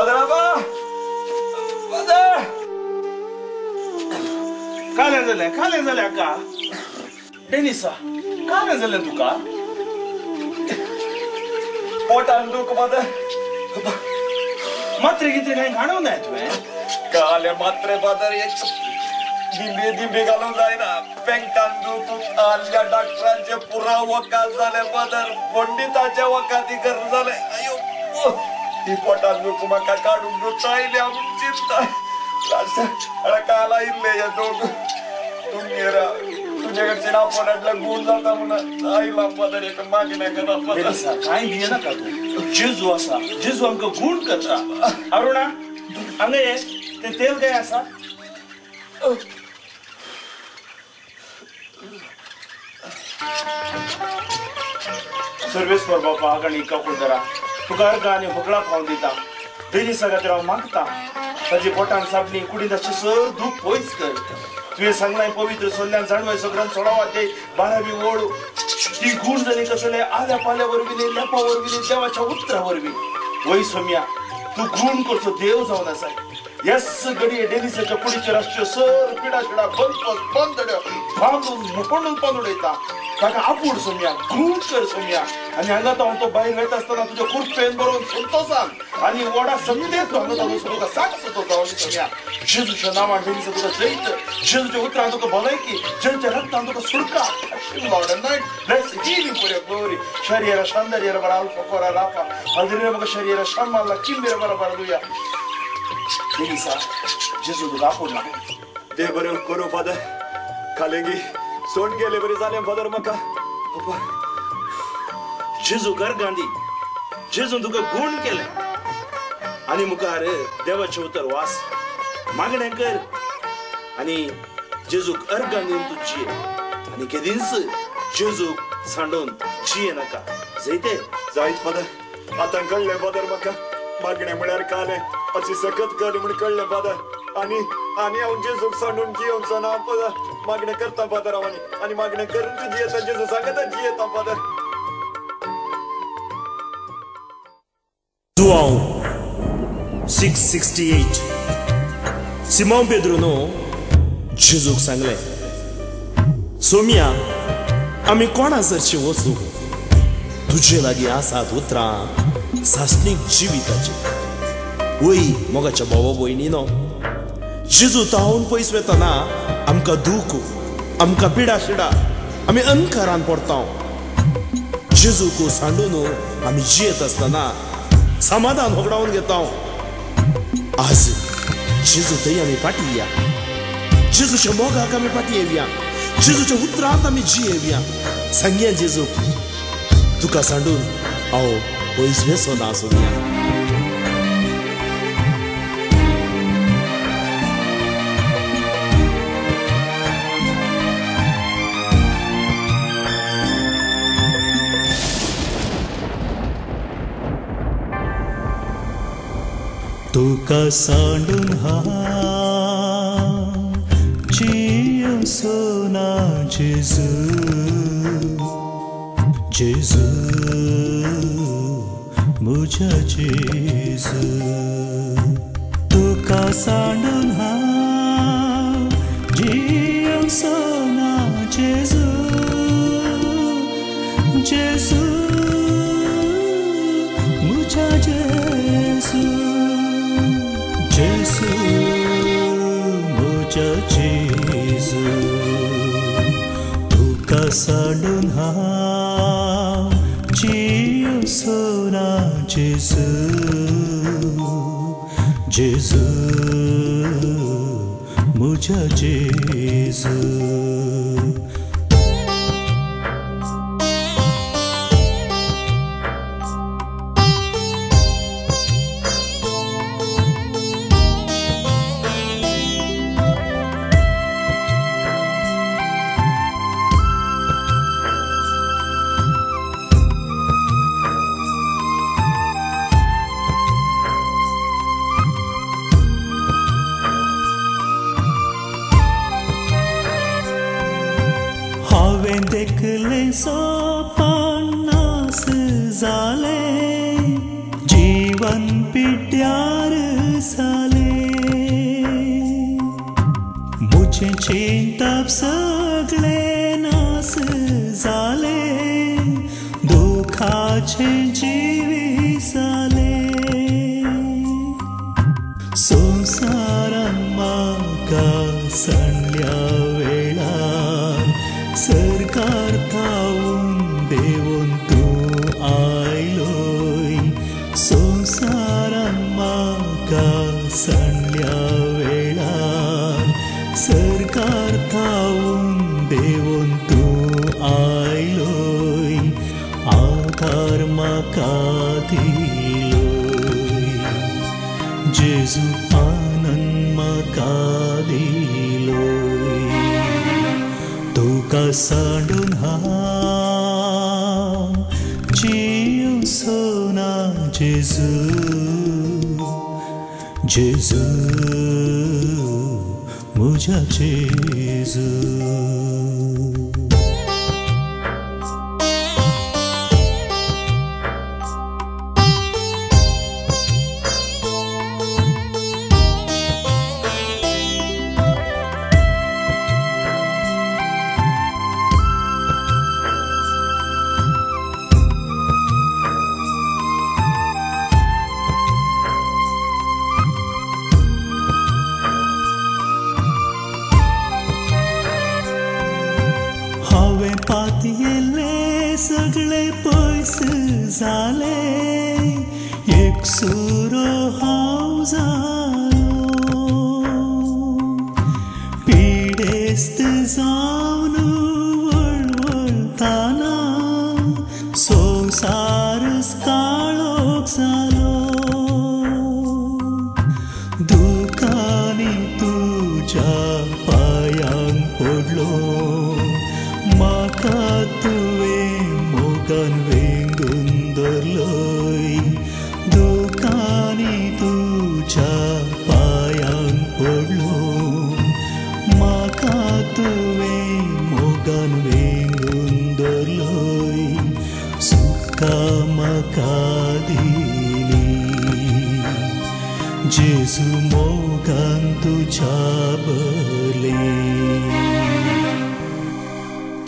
Father आबा, father. कालें जालें, कालें जालें आका. डेनिसा, कालें जालें तुका? पोटान दूख फादर. मात्रे कितें कांय घाणूं नाय तुवें? काले मात्रे फादर, दिंबे दिंबे घालूंक जायना. पेंकान दूख आल्या डॉक्टरांचे पुराव वखद जालें फादर, पंडिताचे वखदी गरज जालें. अयो ही पोटान दूख म्हाका काडूंक आयल्या म्हूण चिंता. काल आयिल्ले हे दोग तुमगेर, तुजे कडच्यान आपोवण्यातल्या गूण जाता म्हणून आयला फादर. एक मागणें करा फादर. कांय भियेनाका तूं, जेजू आसा, जेजू आमकां गूण करता. अरुणा हांगा ये, तें तेल काय आसा? सर्वेस्पर बापा आनी काकुळदरा, तुका अर्गां आनी होगळां खावन दिता. डेनिसा खातीर हांव मागता, ताजी पोटान साबणी कुडींत आसची सर दूख पयस कर. तुवें सांगलां पवित्र सोल्ल्यान जाणवाय सगळ्यान सोळावा ते 12वी ओळ, ती गूण जाली कसले आल्या पाल्या वरवीं न्ही, लेपा वरवीं न्ही, देवाच्या उतरा वरवीं. वय सोम्या, तूं गूण करचो देव जावन आसाय. येस घडये डेनिसाच्या कुडीचेर आसच्यो सर पिडा शिडा बंद बंद बांदून मुपणून बांद उडयता. ताका आपूड सोम्या, गूण कर सोम्या. आनी हांगा तो भायर वयता आसतना तुज्या कुर्पेन बरोवन संतोसान आनी वडा संदेत हांगा तो तुका साक्ष तो जावन सोम्या. जेजूच्या नांवान डेनिसा तुका जैत, जेजूच्या उतरान तुका भलायकी, जेजूच्या रक्तान तुका सुटका. Lord and night, bless healing for your glory. Shariera Shandariera Bara Alpha Kora Rafa, Aldrira Baka Shariera Shamala, Kimbira Bara Baraduya. Denisa, जेजू तुका आपोवना. देव बरें करूं फादर. कालेंगी सोड गेले बरें जालें फादर म्हाका. जेजू गर्गांदी, जेजून तुका गूण केलें. आनी मुखार देवाचें उतर वास, मागणें कर आनी जेजूक अर्गां दिवन तूं जिये. आनी केदींच जेजूक सांडून जिये नाका. जैते जायत फादर. आतां कळ्ळें फादर म्हाका, मागणें म्हळ्यार कालें अशी सकत कर म्हूण कळ्ळें फादर. आनी आनी हांव जेजूक सांडून जियोवचो ना फादर. मागणें करता फादर हांव, आनी मागणें करून जियेता, जेजू सांगता जियेता फादर. जुआंव 668. सिमांव पेद्रूनो जेजूक सांगलें, सोम्या आमी कोणा सरशी वचूं? तुजे लागीं आसात उतरां सासणीक जिविताची. वय मोगाच्या भावा भयणीनो, जेजू तावन पयस वेतना आमकां दूख, आमकां पिडा शिडा, आमी अंधकारान पडता. जेजूक सांडून आमी जियेत आसतना समाधान होगडावन घेता. आज जेजू थंय आमी फाटी या, जेजूच्या मोगाक आमी फाटी येवया, जेजूच्या उतरांत आमी जियेवया. सांगया जेजू, तुका सांडून हांव पयस वेसो ना सोदया. तुका सांडून हांव जियोसो ना जेजू, जेजू म्हज्या जेजू. तुका सांडून हांव जियोसो ना जेजू, जेजू म्हज्या जेजू, जेजू म्हज्या जेजू. तुका सांडून हांव जियोसो ना जेजू, जेजू म्हज्या जेजू. हांवें देखलें सोपान नास जालें, जीवन पिड्ड्यार जाले मुझे चिंतप सगळे नास जाले दुखाचे जिवी जाले संवसारान म्हाका सांडल्या वेळार सरकार थावन देवून तूं आयलोय संवसारान म्हाका सांडल्या वेळार सरकार थावन देवून तूं आयलोय आधार म्हाका दिलोय जेजू आनंद म्हाका दिलोय तुका सांडून हांव जिवचो ना जेजू जेजू म्हज्या जेजू. हांवें पातयेल्ले सगळे पयस जाले एकसुरो हांव जालो पिडेस्त जावन वळवळटाना संवसारच काळोख जालो दुखांनी तुज्या पांयांक पडलो म्हाका तुवें मोगान वेंगून धरलोय दुखांनी तुज्या पांयांक पडलो म्हाका तुवें मोगान वेंगून धरलोय सुखा म्हाका दिली जेजू मोगान तुज्या भरलें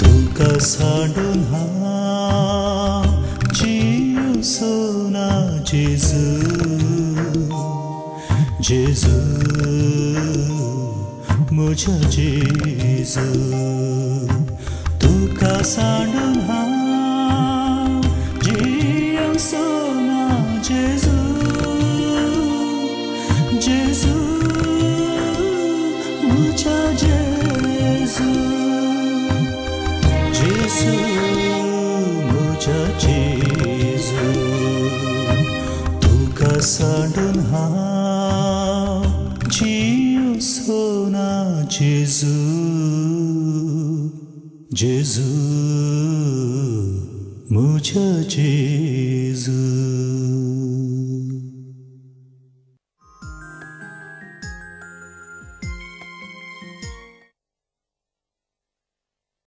तुका सांडून हांव जिवचो ना जेजू जेजू म्हज्या जेजू तुका सांडून हांव जिवचो ना जेजू जेजू म्हज्या जेजू जेजू म्हज्या जेजू तुका सांडून हांव जिवचो ना जेजू जेजू म्हज्या जेजू.